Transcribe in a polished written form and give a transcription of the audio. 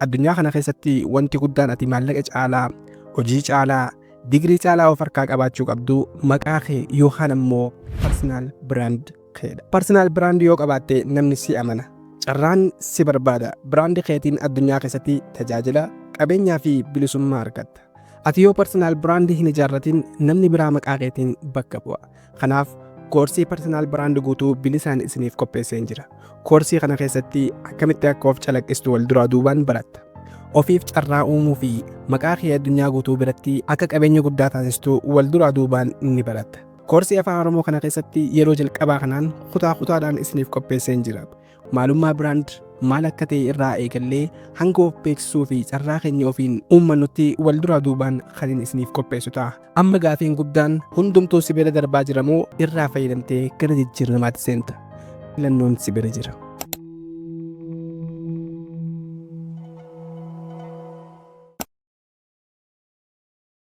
Addunyaa kana keessatti wanti guddaan ati maallaqa caalaa, hojii caalaa, digirii caalaa of harkaa qabaachuu qabdu maqaa kee yookaan ammoo personal brand keedha. Personal brand yoo qabaatte namni si amana. Carraan si barbaada. Brand keetiin addunyaa keessatti tajaajila, qabeenyaa fi bilisummaa argatta. Ati yoo personal brand hin ijaarratin, namni biraa maqaa keetiin bakka bu'a. Kanaaf koorsii personal brand guutuu bilisaan isiniif qopheesseen jira. Koorsii kana keessatti akkamitti akka of calaqqistu wal duraa duubaan baratta. Ofiif carraa uumuu fi maqaa kee addunyaa guutuu biratti akka qabeenya guddaa taasistu wal duraa duubaan ni baratta. Koorsii Afaan Oromoo kana keessatti yeroo jalqabaa kanaan kutaa kutaadhaan isiniif qopheesseen jira. Maalummaa brand maal akka ta'e irraa eegallee hanga of beeksisuu fi carraa keenya ofiin uummannutti wal duraa duubaan kan inni isiniif qopheessu ta'a. Amma gaafiin guddaan, hundumtuu si bira darbaa jira moo irraa fayyadamtee gara jijjiiramaatti seenta? Filannoon si bira jira.